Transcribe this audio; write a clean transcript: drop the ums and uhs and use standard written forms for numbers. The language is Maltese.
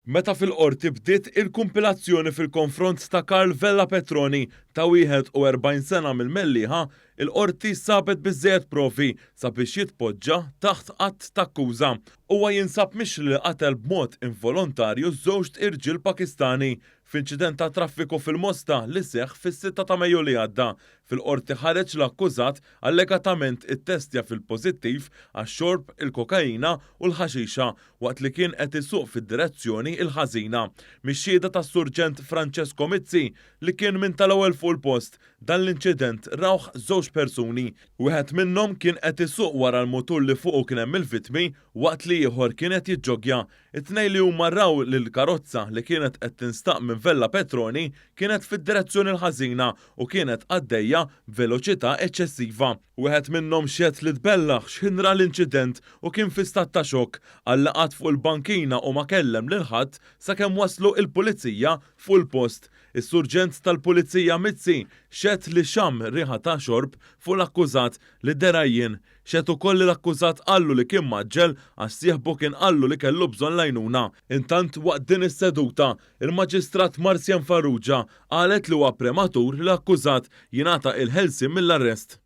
Meta fil-Qorti bdiet il-kumpilazzjoni fil-konfront ta' Karl Vella Petroni ta' 41 sena mill-Mellieħa, il-Qorti sabet biżżejjed provi sabiex jitpoġġa taħt att t'akkuża. Huwa jinsab mixli li qatel b'mod involontarju żewġt irġiel Pakistani f'inċident ta' traffiku fil-Mosta li seħħ fis-sitta ta' Mejju li għadda. Fil-Qorti ħareġ l-akkużat allegatament ittestja fil-pożittiv għax-xorb, il-kokaina u l-ħaxixa waqt li kien qed isuq fid-direzzjoni l-ħażina. Mix-xhieda tas-Surġent Francesco Mizzi li kien minn tal-ewwel fuq il-post, dan l-inċident rawh żewġ persuni. Wieħed minnhom kien qed isuq wara l-mutur li fuqu kien hemm il-vittmi waqt li ieħor kien qed jiġġoggja. It-tnejn li huma raw li l-karozza li kienet qed tinstaq minn Vella Petroni kienet fid-direzzjoni l-ħażina u kienet għaddejja b'veloċità eċċessiva. Wieħed minnhom xehed li tbellaħ x'ħin ra l-inċident u kien fi stat ta' xokk. Qal li qagħad fuq il-bankina u ma kellem lil ħadd sakemm waslu il-pulizija fuq il-post. Is-Surġent tal-Pulizija Mizzi xehed li xamm riħa ta' xorb fuq l-akkużat li deher għajjien. Xehed ukoll li l-akkużat qallu li kien mgħaġġel għax sieħbu kien qallu li kellu bżonn l-għajnuna. Intant waqt din is-seduta, il-Maġistrat Marcianne Farrugia qalet li huwa prematur li l-akkużat jingħata il-ħelsien mill-arrest.